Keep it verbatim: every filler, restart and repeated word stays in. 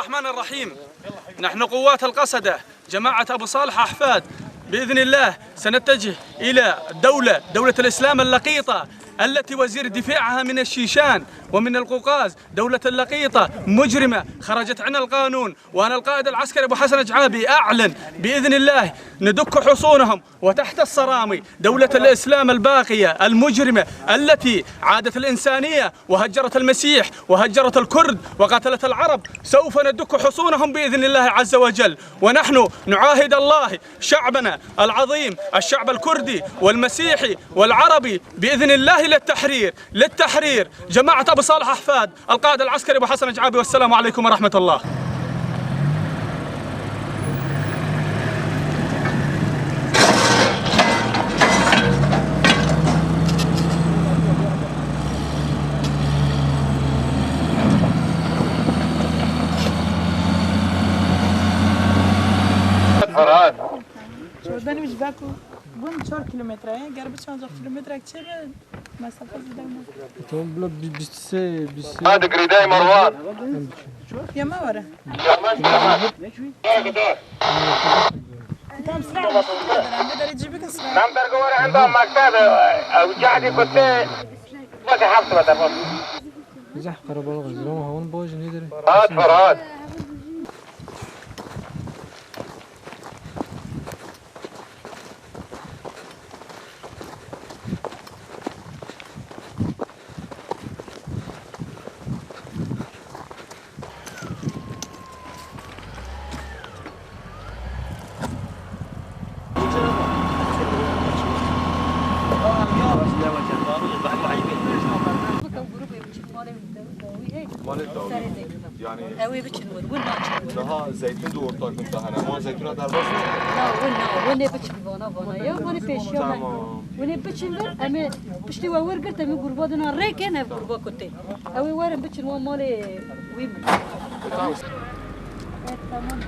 الرحمن الرحيم. نحن قوات القصدة، جماعة أبو صالح أحفاد، بإذن الله سنتجه إلى دولة، دولة الإسلام اللقيطة، التي وزير دفاعها من الشيشان ومن القوقاز، دولة اللقيطة مجرمة خرجت عن القانون. وأنا القائد العسكري أبو حسن جعابي أعلن بإذن الله ندك حصونهم وتحت الصرامي دولة الإسلام الباقية المجرمة التي عادت الإنسانية وهجرت المسيح وهجرت الكرد وقتلت العرب، سوف ندك حصونهم بإذن الله عز وجل. ونحن نعاهد الله شعبنا العظيم، الشعب الكردي والمسيحي والعربي، بإذن الله للتحرير، للتحرير. جماعة أبو صالح أحفاد، القائد العسكري أبو حسن جعابي، والسلام عليكم ورحمة الله. فرهاد. Jordanî ji Baku bûn çar kîlometre ye. Ger biçan zaf kîlometrek çêbe, mesafe zêde ne. Tamam, bila bîst sê, bîst sê. Hadi girîdayê Merwan. Ya me were. Tamam, sıra. Em de derê cî bikin sıra. Tam dergewere henda mektebe, ew cehdi kutte. Weke heft wete bas. Zeh qerebalix ji wan hawin bajin nêdere. Rahat, rahat. Ew ê biçin wir, wir naçin wir. Daha zeytun da ortak nokta hene. Ama zeytuna derbas ne? Na, wir na, wir nê biçin vana, vana. Ya, wir nê pêşiya me. Tamam. Wir nê biçin wir, em ê piştî we wir girt, em ê gurba dina rêkên ev gurba kutê. Ew ê werin biçin wan malê wî min. Tamam. Evet, tamam.